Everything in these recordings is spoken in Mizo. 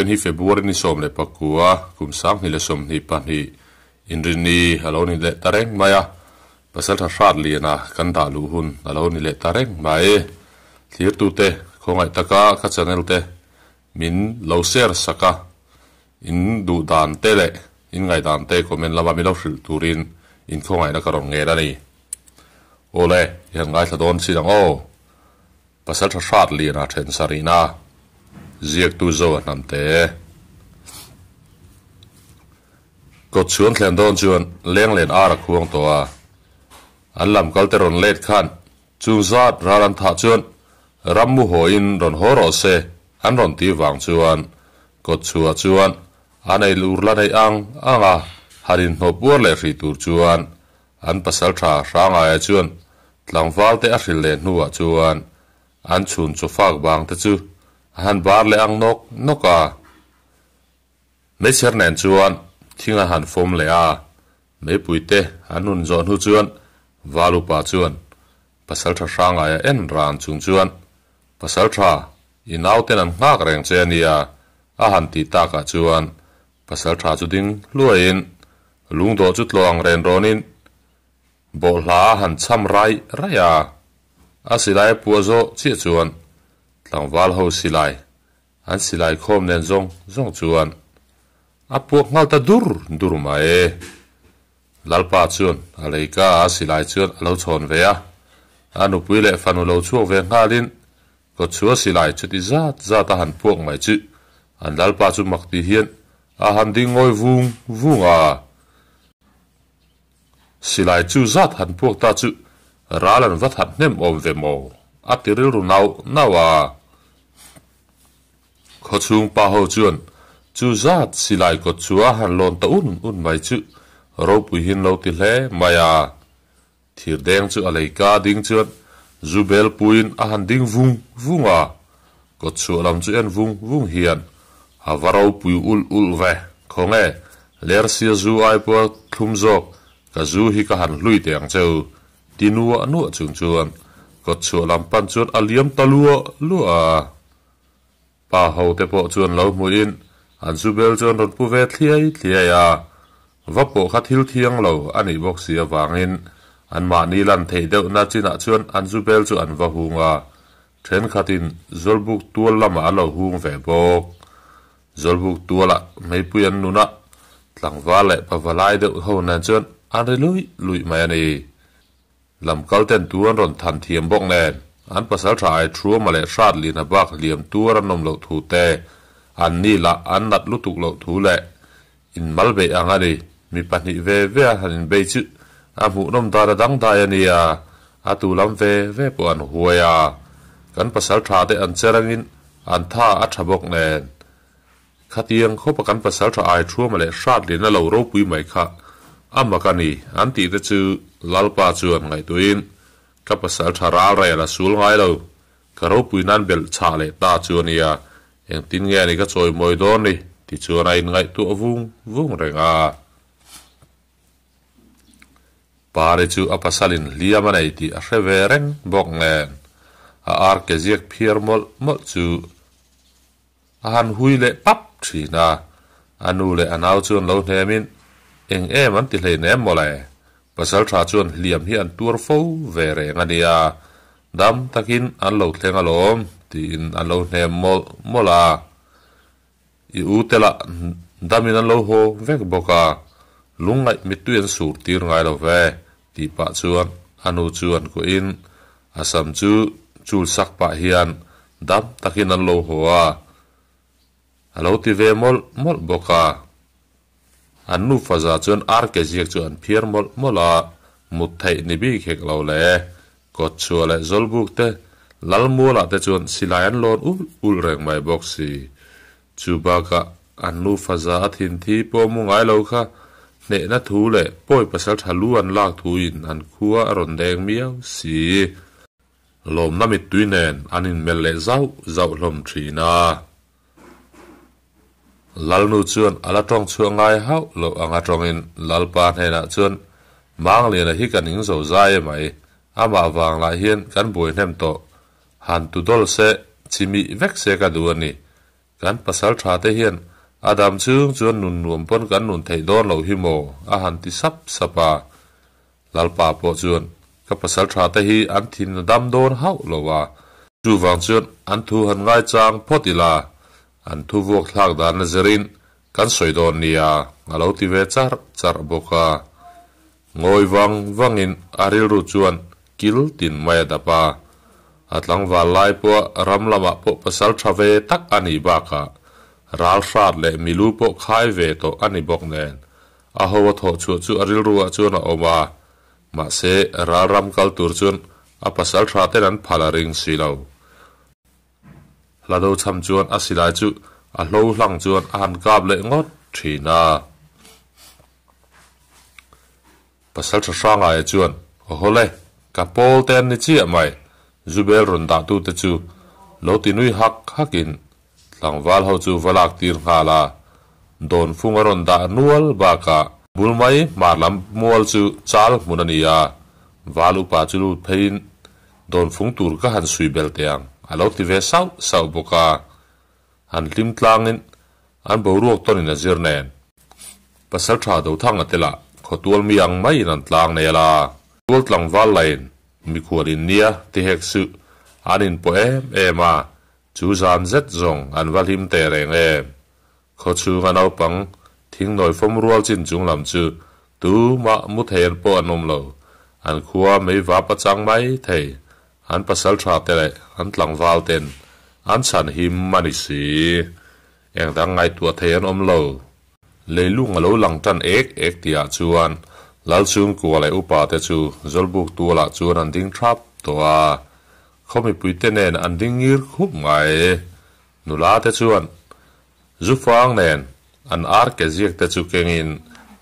Vawiin hi February ni 19 kum 2022 Inrinni a lo ni leh ta reng mai a, Pasaltha hrat liana kan dah luh hun a lo ni leh ta reng mai. Thlirtute khawngaih taka ka channel te min lo share sak a, in duh dan te leh in ngaihdan te comment lama min lo hrilh turin in khawngaihna ka rawn ngel a ni. Awle, i han ngaithla dawn chin ang aw. Pasaltha hrat liana then sarihna ziaktu zo a hnam te. Kawt chhuan thlen dawn chuan leng len ar a khuang tawh a. An lam kal te rawn let khan chung zat ral an thah chuan ram mu hawiin rawn haw rawh se an rawn ti vang chuan kawt chhuah chuan an ei lur la neih ang ang a han inhnawh puar leh hrih tur chuan An pasaltha Hrangaia chuan tlangval te a hrilh leh hnuah chuan an chhun chaw fak bang te chu a han bar leh ang nawk nawk a. Meichher nen chuan thing a han fawm leh a, meipui te an nun zawh hnu chuan Valupa chuan pasaltha Hrangaia en ran chung chuan, Pasaltha, i nauten an nghak reng che a nia, a han tih takah chuan Pasaltha chu ding hluaiin lungdawh chu tluang ren rawnin bawhhla a han cham raih raih a. A silai a puah zawh chiah chuan tlangval ho silai an silai khawm nen zawng zawng chuan a puak nghal ta dur dur mai. Lalpa chuan a leika a silai chuan a lo chhawn ve a, a nupui leh fanu lo chhuak ve nghalin Kawchhua silai chuti zat zat a han puak mai chu an lalpa chu mak ti hian a han ding ngawi vung vung a. Silai chu zat han puak ta chu ral an va that hnem awm ve maw a ti rilru nauh nauh a. Khawchhung pa ho chuan chu zat silai kawtchhua a han lawn ta un un mai chu ropui hian lo ti hle mai a. Thir deng chu a leika ding chuan zu bel puiin a han ding vung vung a, kawtchhuah lam chu en vung vung hian a va ropui ulh ulh ve. Khawnge, Lersia zu ai pawha thlum zawk ka zu hi ka han hlui teh ang cheu, ti nuah nuah chung chuan kawtchhuah lam pan chuan a liam ta luah luah a. Pa ho te pawh chuan lo hmuhin an zu bel chuan rawn pu ve thliai thliai a, va pawh kha thil thiang lo a nih bawk si avangin anmahni lan theih deuhna chinah chuan an zu bel chu an va hung a, thenkhatin Zawlbuk tual lamah an lo hung ve bawk. Zawlbuk tualah meipui an nun a, tlangval leh pavalai deuh ho nen chuan an ri luih luih mai a ni. Lam kal ten tu an rawn than thiam bawk nen, an pasal tha ai Thuama leh Hrat Lina bak hliam tuar an awm loh thu te, an ni lah an nat lutuk loh thu leh in mal beih ang a ni. Mi pahnih ve ve a han inbei chu a hmuhnawm dan a dangdai a nia, a tu lam ve ve pawh an huai a, kan pasal tha te an che rangin an tha a tha bawk nen. Khatiang khawpa kan pasal tha ai Thuama leh Hrat Lina lo ropui mai kha a mak a ni an tih te chu Lalpa chuan ngaihtuahin ka pasal tha ral rel a sul ngai lo, ka ropui nan belh chhah leh ta chu a nia, engtin nge ni ka chawimawi dawn ni ti chuan a inngaihtuah vung vung reng a. Pari chu a pasalin hliam a nei tih a hre ve reng bawk nen a ar ke ziak phiar mawlh mawlh chu A han hui leh pap thin a, a nu leh a nau chuan lo hnemin, Eng em an ti hleinem mawle, pasal tha chuan hliam hi an tuar fo ve reng a nia, dam takin an lo thleng alawm, tiin an lo hnem mawlh mawlh a. I u te lah damin an lo haw vek bawk a, lungngaih mittui an sur tir ngai lo ve, tih pah chuan a nu chuan kuahin a sam chu chul sak pah hian dam takin an lo haw a, a lo ti ve mawlh mawlh bawk a. An nufa za chuan ar ke ziak chu an phiar mawlh mawlh a, mut theih ni bik hek lo le. Kawtchhuah leh Zawlbuk te Lalmualah te chuan silai an lawn ulh ulh reng mai bawk si. Chu bakah an nufa za a thin thi pawh mu ngai lo kha hnehna thu leh pawi pasal tha lu an lak thuin an khua a rawn deng miau si. Lawmna mittui nen an inmelh leh zauh zauh hlawm thin a. Lalnu chuan a la tawng chhuah ngai hauh loh anga tawngin Lalpa hnenah chuan, Mangliana hi ka ning zo zai e mai, amah vang lah hian kan buai hnem tawh, han tu dawl se, chimih vek se ka duh a ni. Kan pasal tha te hian a dam chung chuan nun nuam pawn kan nun theih dawn loh hi maw? a han ti sap sap a. Lalpa pawh chuan ka pasal tha te hi an thin a dam dawn hauh lo a, chuvang chuan an thu han ngaichang phawt ila, an thu vuak thlak dan a zirin kan sawi dawn nia a lo ti ve charh charh bawk a. Ngawi vang vangin a rilru chuan kil tin mai a dap a. A tlangval lai pawh ram lamah pawh pasal tha ve tak a nih bakah ral hrat leh milu pawh khai ve tawh a ni bawk nen a ho a thawh chhuah chu a rilruah chuan a awm a. Mahse ral ram kal tur chuan a pasal tha ten an phal a ring si lo. Hlado chham chuan a silai chu a hlo hlang chuan a han kap leh ngawt thin a. Pasal tha Hrangaia chuan, Awhawle, ka pawl te an ni chiah mai, Zubel rawn dahtute chu lo ti nui hak hakin tlangval ho chu va lak tir nghal a. Dawnfung a rawn dah nual bakah bul mai hmar lam mual chu chal hmun a ni a, val upa chu lut pheiin Dawnfung tur ka han sui bel teh ang, a lo ti ve sauh sauh bawk a. An hlim tlangin an boruak tawnin a zir nen. Pasal tha Dothanga te lah khawtual mi ang maiin an tlang nei ala. Tual tlangval lain mikhual in nia ti hek suh, an inpawh em em a, chu zan zet zawng an va hlim teh reng em. Khawchhunga naupang thingnawi fawm rual chin chung lam chu tumah mu thei an pawh an awm lo. An khua mei vap a chang mai thei. An pasal tha te leh an tlangval ten an chhan him a ni si. Eng dang ngaihtuah thei an awm lo. Leilung a lo lang tan ek ek tihah chuan Lalchhungkua leh upa te chu Zawlbuk tualah chuan an ding thap tawh a. Khaw mipuite nen an ding ngir khup mai. Nula te chuan Zufang nen an ar ke ziak te chu kengin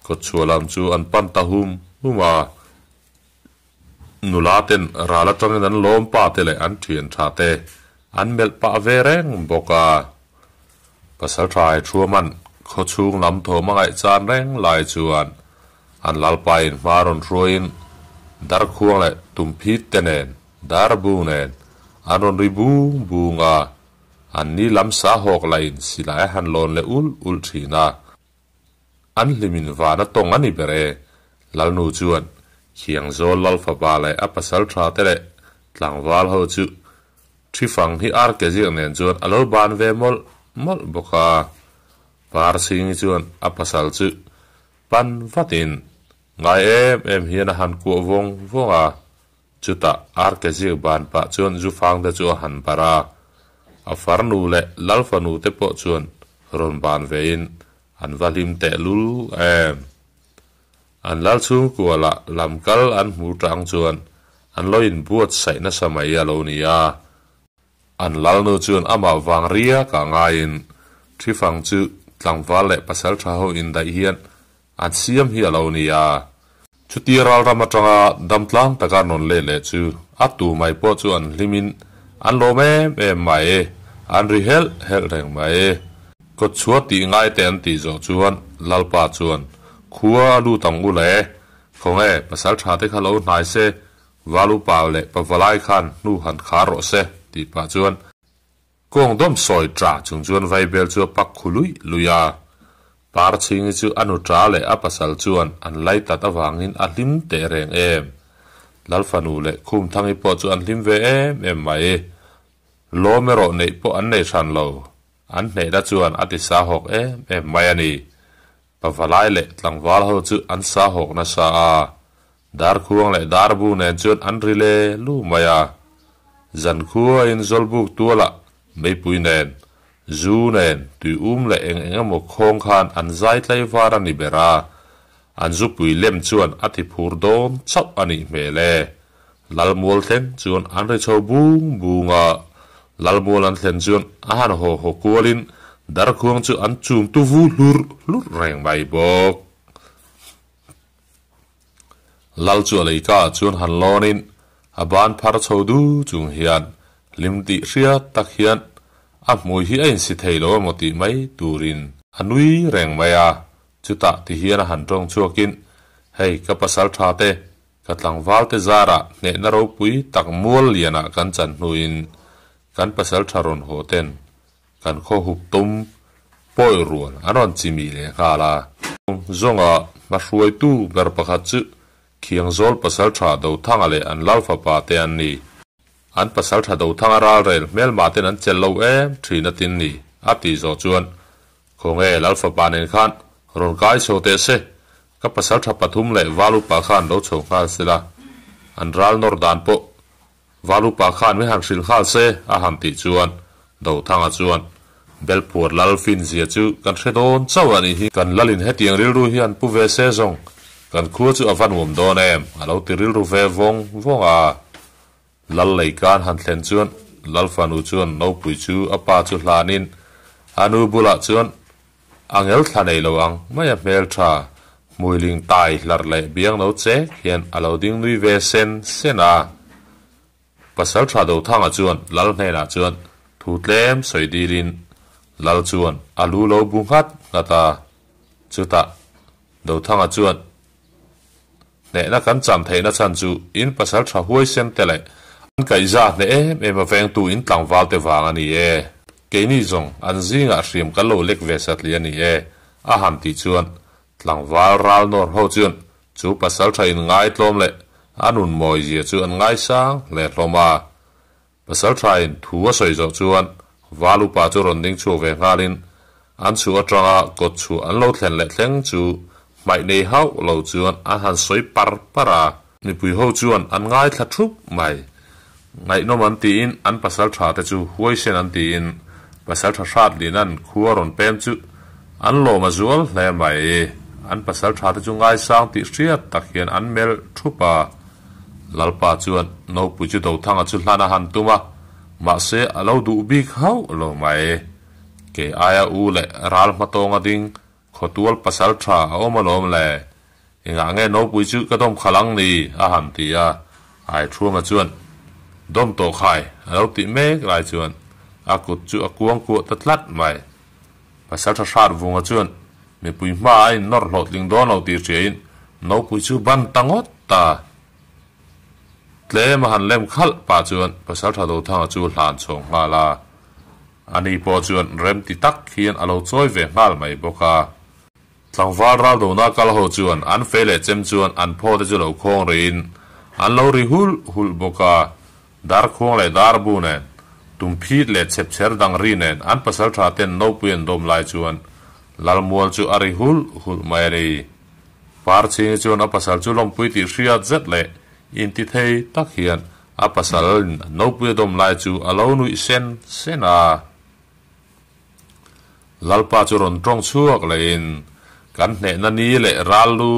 kawtchhuah lam chu an pan ta hum hum a. Nula ten ral atangin an lawm pa te leh an thian tha te an melh pah ve reng bawk a. Pasal tha ai thuaman khawchhung lam thawm a ngaihchan reng lai chuan an lalpain hma rawn hruaiin darkhuang leh tumphit te nen darbu nen an rawn ri bung bung a. An ni lam sa hawk lahin silai a han lawn leh ulh ulh thin a. An hlimin van a tawng a ni ber e. Lalnu chuan Khiangzawl Lalfapa leh a pasal tha te leh tlangval ho chu thi fang hi ar ke ziak nen chuan a lo ban ve mawlh mawlh bawk a. Parsingi chuan a pasal chu pan vatin ngai em em hian a han kuah vawng vawng a. Chutah ar ke ziak ban pah chuan Zufang te chu a han barh a, a farnu leh Lalfanu te pawh chuan rawn ban vein an va hlim teh lul em. An lal chhungkua lah lam kal an hmu tang chuan an lo inbuatsaih nasa mai a lo ni a. An lalnu chuan amah vang riak ah ngaiin Ṭhifang chu tlangval leh pasalṭha ho indaih hian An siam hi a lo ni a. Chuti ralram atanga damtlang taka rawn let leh chu a tu mai pawh chu an hlimin an lawm em em mai, an ri helh helh reng mai. Kawtchhuah tih ngai te an tih zawh chuan Lalpa chuan, Khua a lut ang u le, khawnge pasal tha te kha lo hnai se, Val upa leh pavalai khan hnu han khar rawh se, tih pah chuan Kawng dawm sawi ṭa chung chuan vaibel chu a pak khu luih luih a. Parchhingi chu a nu ṭa leh a pasal chuan an lai tat avangin a hlim teh reng em. Lalfanu leh Khumthangi pawh chu an hlim ve em em mai. Lawm erawh neih pawh an nei hran lo. An hnehna chuan a ti sa hawk em em mai a ni. Pavalai leh tlangval ho chu an sa hawk nasa a. Darkhuang leh darbu nen chuan an ri le lu mai a. Zankhuain Zawlbuk tualah meipui nen, zu nen, tuium leh eng eng emaw khawng khan an zai tlai var a ni ber a. An zupui lem chuan a ti phur dawn chauh a nih hmel e. Lalmual thleng chuan an ri chho bung bung a. Lalmual an thlen chuan a han haw haw kualin darkhuang chu an chum tu vu hlurh hlurh reng mai bawk. Lal chu a leika ah chuan han lawnin a ban phar chho du chung hian hlim tih hriat tak hian a hmui hi a insi thei lo emaw tih mai turin a nui reng mai a. Chutah ti hian a han tawng chhuakin, Hei ka pasal tha te, ka tlangval te zarah hnehna ropui tak mual lianah kan chan hnuin kan pasal tha rawn haw ten. Kan khaw hup tum pawi rual an rawn chimih leh nghal a. Zawnga hmahruaitu ber pakhat chu Khiangzawl Pasaltha Dothanga leh an Lal fapa te an ni. An Pasaltha Dothanga ralrel hmelmah ten an chelh lo em thin a tin ni, a tih zawh chuan Khawnge Lal fapa nen khan rawn kai chho teh se, ka Pasaltha pathum leh Val upa khan lo chho nghal sela, an ral nawr dan pawh Valupa khan min han hrilh nghal se a han tih chuan Dothanga chuan Belphuar lal fin zia chu kan hre dawn chauh a nih hi. Kan lalin hetiang rilru hi an pu ve se zawng kan khua chu a va nuam dawn em a lo ti rilru ve vawng vawng a. Lal lei kan han thlen chuan Lal fanu chuan nopui chu a pa chu hlanin a nu bulah chuan A ngel thla nei lo ang mai a hmeltha hmuiling tai hlarh leh biang no che hian a lo ding nui ve sen sen a. Pasal tha Dothanga chuan Lal hnenah chuan thu tlem sawi dilin Lal chuan a lu lo bu nghat nghat a. Chutah Dothanga chuan Hnehna kan chan theihna chhan chu in pasal tha huaisen te leh an kaihza hneh em em a vengtu in tlangval te vang a ni e. Keini zawng an zingah hriam kan lo lek ve satli a ni e, a han tih chuan tlangval ral nawr ho chuan chu pasal tha in ngaitlawm leh a nun mawi zia chu an ngaisang hle hlawm a. Pasalṭhain thu a sawi zawh chuan Val upa chu rawn ding chhuak ve nghalin an chhuah aṭanga kawt chhuah an lo thlen leh thleng chu hmaih nei hauh lo chuan an han sawi par par a. Mipui ho chuan an ngaithla ṭhup mai. Ngaihnawm an tiin an pasalṭha te chu huaisen an tiin pasalṭha Hratlina'n khua rawn pem chu an lawm a zual hle mai. An pasalṭha te chu ngaisang tih hriat tak hian an melh ṭhup a. Lalpa chuan Nopui chu Dothanga chu hlan a han tum a, mahse a lo duh bik hauh lo mai. Kei aia u leh ral hmatawnga ding khawtual pasal tha a awm alawm le. Engah nge Nopui chu ka dawm khalh ang ni? a han ti a. Aithuama chuan Dawm tawh khai a lo tih mek lai chuan a kut chu a kuang kuah ta tlat mai. Pasal tha hrat vunga chuan mipui hma a innawr hlawhtling dawn lo tih hriain Nopui chu ban ta ngawt ta. Tlem a han lem khalh pah chuan Pasal tha Dothanga chu hlan chhawng nghal a. Ani pawh chuan rem ti tak hian a lo chawi ve nghal mai bawk a. Tlangval ral dona kal ho chuan an fei leh chem chuan an phaw te chu lo khawng rihin an lo ri hulh hulh bawk a. Dar khuang leh dar bu nen, tum phit leh chhep chher dang ri nen an pasal tha ten nopui an dawm lai chuan Lalmual chu a ri hulh hulh mai a ni. Parchhingi chuan a pasal chu lawmpui tih hriat zet leh inti thei tak hian a pasal in nopui a dawm lai chu a lo nuih sen sen a. Lalpa chu rawn tawng chhuak lehin kan hnehna ni leh ral lu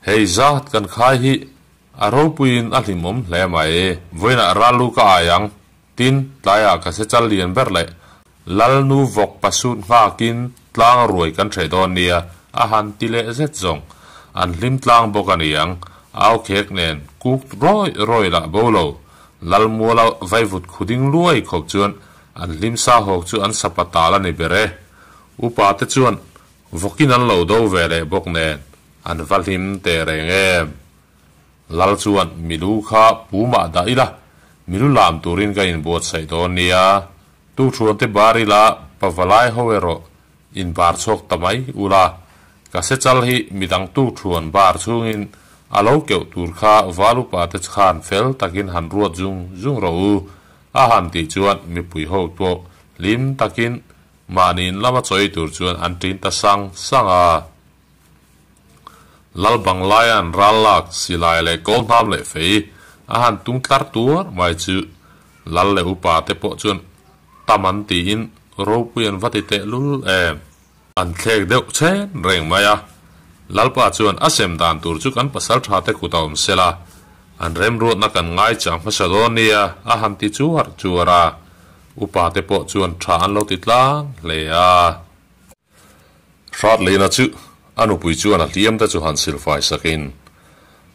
hei zat kan khai hi A ropuiin a hlimawm hle mai. Vawiinah ral lu ka ai ang, tin, tlaiah ka se chal lian ber leh Lal nu vawk pasut nghakin tlang ruai kan hreh dawn nia, a han ti leh zet zawng. An hlim tlang bawk a ni ang. Au khek nen kuk rawi rawi lah bo lo. Lal muala vaivut khuding luai khawp chuan an hlim sa hawk chu an sapa tal a ni ber e. Upa te chuan vawkin an lo do ve leh bawk nen an va hlim teh reng em. Lal chuan milu kha pu mah dah ila, milu lam turin ka inbuatsaih dawn nia. Tukthuan te bar ila, pavalai ho erawh in bar chhuak ta mai ula, ka se chal hi midang tukthuan bar chhungin a lo keuh tur kha val upa te khan fel takin han ruat zung zung rawh u, a han tih chuan mipui ho pawh hlim takin mahni in lama chawi tur chuan an ṭin ta sang sang a. Lal Banglaia'n ral lak silai leh kawl hnam leh fei a han tung tlar tuar mai chu Lal leh upa te pawh chuan tam an tiin ropui an va ti teh lul em. An thlek deuh chhen reng mai a, Lalpa chuan a sem dan tur chu kan pasal tha te kut a awm sela, an remruatna kan ngaichang hmasa dawn nia a han ti chuar chuar a, upa te pawh chuan tha an lo ti tlang hle a. Hratlina chu a nupui chuan a hliam te chu han silfai sakin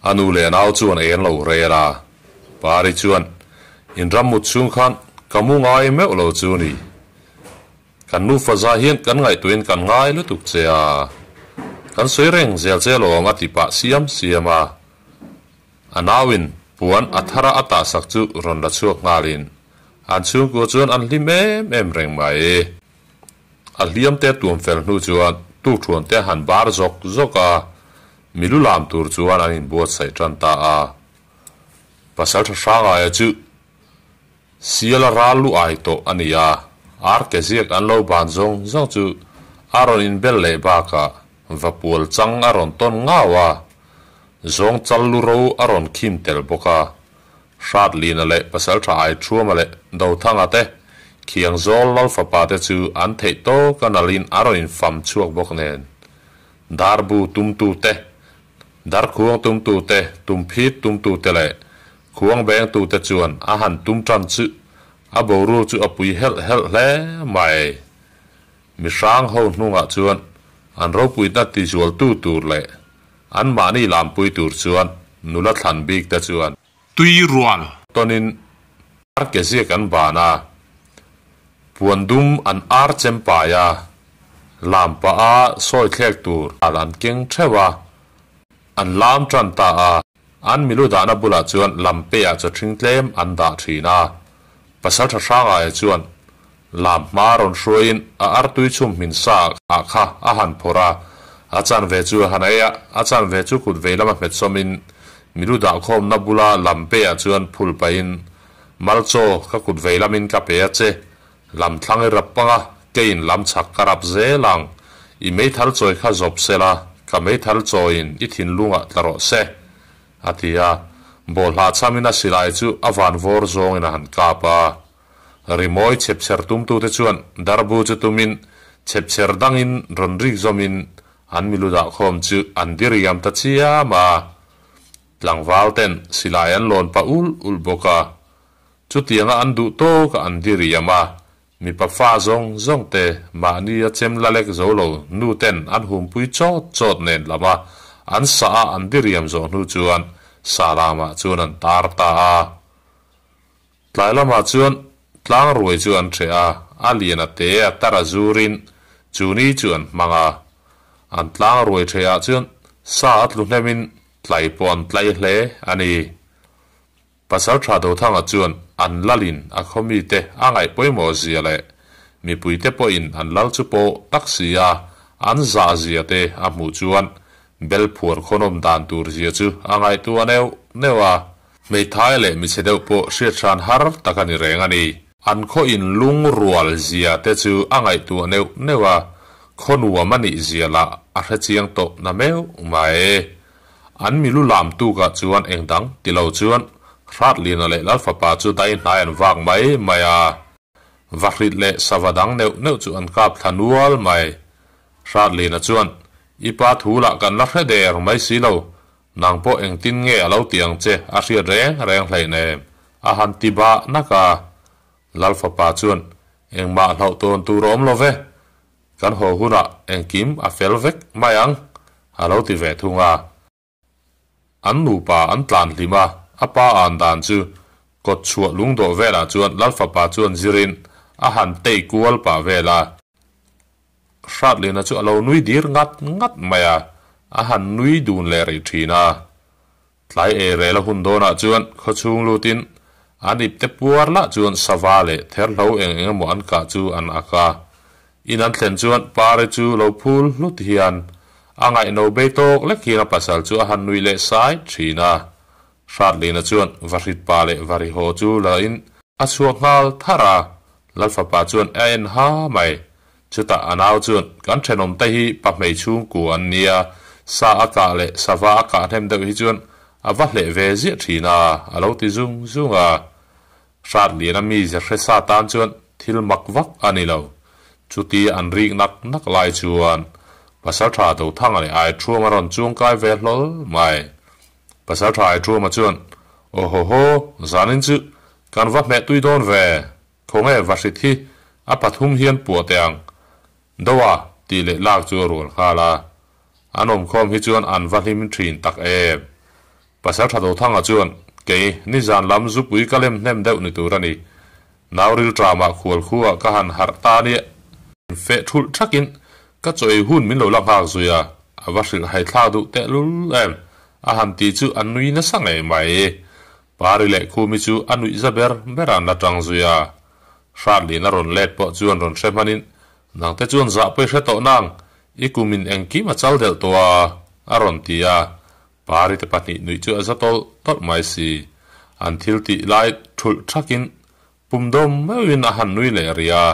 a nu leh a nau chuan en lo rel a. Pari chuan, In ram mut chhung khan ka mu ngai meuh lo chu ni. Kan nufa za hian kan ngaihtuahin kan ngai lutuk che a. Kan sawi reng zel che lawng a ti pah siam siam a. A nauin puan a thara a tahsak chu rawn la chhuak nghalin. An chhungkua chuan an hlim em em reng mai. A hliam te tuam fel hnu chuan tukthuan te han bar zawk zawk a, milu lam tur chuan an inbuatsaih tan ta a. Pasaltha Hrangaia chu Sial a ral lu ai tawh a ni a, ar ke ziak an lo ban zawng zawng chu a rawn inbel leh bakah vapual chang a rawn tawn ngau a, zawng chal lu ro a rawn khim tel bawk a. Hratlina leh Pasaltha Aithuama leh Dothanga te, Khiangzawl Lalfapa te chu an theih tawk a nalhin a rawn infam chhuak bawk nen. Darbu tumtu te, Darkhuang tumtu te, Tumphit tumtu te leh Khuang bengtute chuan a han tum tan chu a boruak chu a pui helh helh hle mai. Mi hrang ho hnungah chuan an ropuitna tizualtu tur leh anmahni lampui tur chuan nula thlan bik te chuan Tui rual. Tawnin ar ke ziak an ban a, puan dum an ar chem pai a, lam pah a sawi thlek tur an keng theuh a, an lam tan ta a. An milu dahna bulah chuan lampeah chawthring tlem an dah thin a. Pasaltha Hrangaia chuan lam hma rawn hruaiin a artui chhum hmin sa ah kha a han phawrh a, a chanve chu a han ei a, a chanve chu kut vei lama hmet sawmin milu dahkhawmna bula lampeah chuan phul pahin, Malchaw, ka kut vei lamin ka pe a che, lam thlang i rap panga keiin lam chhak ka rap zel ang, i meithal chawi kha zawp sela, ka meithal chawiin i thinlungah tla rawh se, a ti a. Bawlhhlah chhamin a silai chu a van vawr zawngin a han kap a. Rimawi chhepchher tumtute chuan darbu chu tumin chhepchher dangin rawn rik zawmin an milu dahkhawm chu an diriam ta chiam a. Tlangval ten silai an lawn pah ulh ulh bawk a. Chutianga an duh tawk a an diriam a, mipa fa zawng zawng te mahni a chem la lek zo lo nu ten an humpui chawt chawt nen lam a, an sah a an diriam zawh hnu chuan sah lamah chuan an tar ta a. Tlai lamah chuan tlang ruai chu an hreh a, a lian a te a tar a zurin chu ni chu an hmang a. An tlang ruai hreh ah chuan sa a tlu hnemin tlai pawh an tlai hle a ni. Pasal Tha Dothanga chuan an lalin a khaw mite a ngaih pawimawh zia leh mipuite pawhin an lal chu pawh tak si a, an zah zia te a hmuh chuan bel phuar khawnawm dan tur zia chu a ngaihtuah neuh neuh a. Hmeithai leh michhe deuh pawh hriat hran har tak a ni reng a ni. An khaw inlungrual zia te chu a ngaihtuah neuh neuh a, khaw nuam a nih zia lah a hrechiang tawh na meuh mai. An milu lam tukah chuan eng dang ti lo chuan Hratlina leh Lalfapa chu dai hnai an vak mai mai a. Vahrit leh sava dang neuh neuh chu an kap thla nual mai. Hratlina chuan, I pa thu lah kan la hre der mai si lo, nang pawh engtin nge a lo ti ang che a hriat reng reng hleinem, a han ti bah nak a. Lalfapa chuan, Engmah hlauh tawn tur a awm lo ve, Kan haw hunah engkim a fel vek mai ang, a lo ti ve thung a. An nupa an tlan hlim a, a pa an dan chu kawt chhuah lungdawh velah chuan Lalfapa chuan zirin a han tei kual pah vel a. Hratlina chu a lo nui dir ngat ngat mai a, a han nui dun leh rih thin a. Tlai ei rel a hun dawnah chuan khawchhung lutin an ipte puar lah chuan sava leh therhlo eng eng emaw an kah chu an ak a. In an thlen chuan Pari chu lo phul hlut hian a ngaihno bei tawk lek hian a pasal chu a han nuih leh sai thin a. Hratlina chuan Vahrit pa leh Varihaw chu la in a chhuak nghal thar a, Lalfapa chuan a en ha mai. Chutah a nau chuan, Kan thenawmte hi pa hmei chhungkua an nia, sa a kah leh sava a kah hnem deuh hi chuan a va hleh ve ziah thin a, a lo ti zung zung a. Hratliana mi ze hre sa tan chuan thil mak vak a ni lo. Chuti an rik nak nak lai chuan Pasaltha Dothanga leh Aithuama rawn chuangkai ve hlawl mai. Pasaltha Aithuama chuan, Aw haw haw, zanin chu kan va hmeh tui dawn ve. Khawnge Vahrit hi a pathum hian puah teh ang. Doa tih leh lak chu a rual nghal a. An awmkhawm hi chuan an va hlim thin tak em. Pasal tha Dothanga chuan, Kei, nizan lam zupui ka lem hnem deuh ni tur a ni. Nauril tramah khual khuah ka han harh ta nia. Feh thulh thakin ka chaw ei hun min lo la nghak zui a, a va hrilh haithlak duh tehlul em. A han ti chu a nui nasa ngei mai. Pari leh Khumi chu a nuih za ber ber an la tang zui a. Hratlin a rawn let pawh chuan rawn hre hmanin, Nangte chuan zah pawh i hre tawh nang, i kumin engkim a chal delh tawh a, a rawn ti a. Pari te pahnih nuih chu a za tawlh tawlh mai si. An thil tih lai thulh thakin pum dawm meuhin a han nui leh rih a.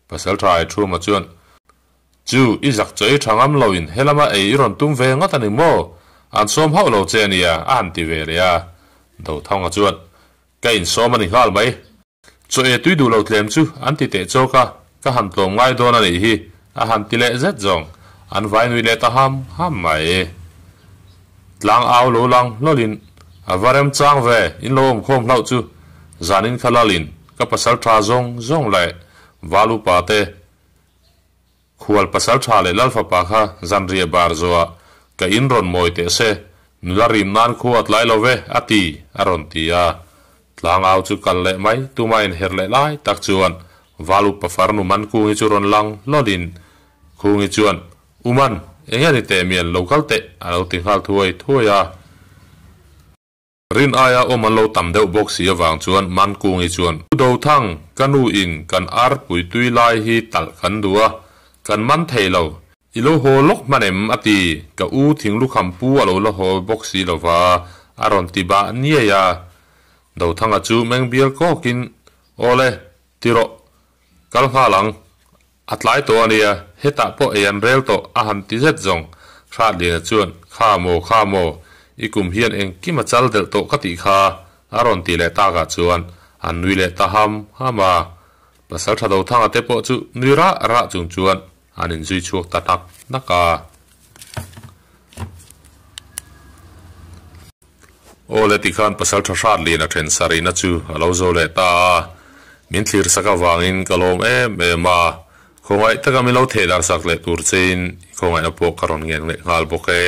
Pasaltha Aithuma chuan, Chu, i zak chaw i tha ngam loin helama ei i rawn tum ve ngawt a ni maw? An sawm hauh lo che a nia, a han ti ve leh a. Dothawnga chuan, Ka insawm a ni nghal mai. Chaw e tui duh lo tlem chu an ti teh chawk a, ka han tlawm ngai dawn a nih hi, a han ti leh zet zawng. An vai nui leh ta ham ham mai. Tlang au lo lang hlawlin, A va rem chang ve, in lo awm khawm hlauh chu. Zanin kha lalin ka pasal tha zawng zawng leh val upa te, Khual pasal tha leh lal fapa kha zanriah bar zawhah ka in rawn mawi teh se, nula rim nan khu a tlai lo ve, a ti, a rawn ti a. Tlangau chu kal leh mai, tuma inher leh lai tak chuan val upa farnu man Kungi chu rawn lang hlawlin Kungi chuan, U Man, eng nge ni teh mian lo kal teh, a lo ti nghal thuai thuai a. Rin aia awm an lo tam deuh bawk si avang chuan Mankungi chuan, U Dothang, ka nu in kan arpui tui lai hi talh kan duh a, kan man thei lo. I lo haw lawk hman em? a ti. Ka u thinglukham pu a lo la haw bawk si lo va, a rawn ti bah niai a. Dothanga chu meng bial kawkin, Awle, ti rawh. Kal nghal ang. A tlai tawh a nia, hetah pawh ei an rel tawh a han ti zet zawng. Hratliana chuan, Kha maw, kha maw, i kum hian engkim a chal delh tawh ka tih kha, a rawn ti leh takah chuan an nui leh ta ham ham a. Pasal tha Dothanga te pawh chu nui rah rah chung chuan an inzui chhuak ta hnak hnak a. Aw le tikhan pasal tha hrat lian a then sarihna chu a lo zo leh ta a, min thlir sak avangin ka lawm em em a, khawngaih taka min lo theh dar sak leh tur chein i khawngaihna pawh ka rawn ngen leh nghal bawk e.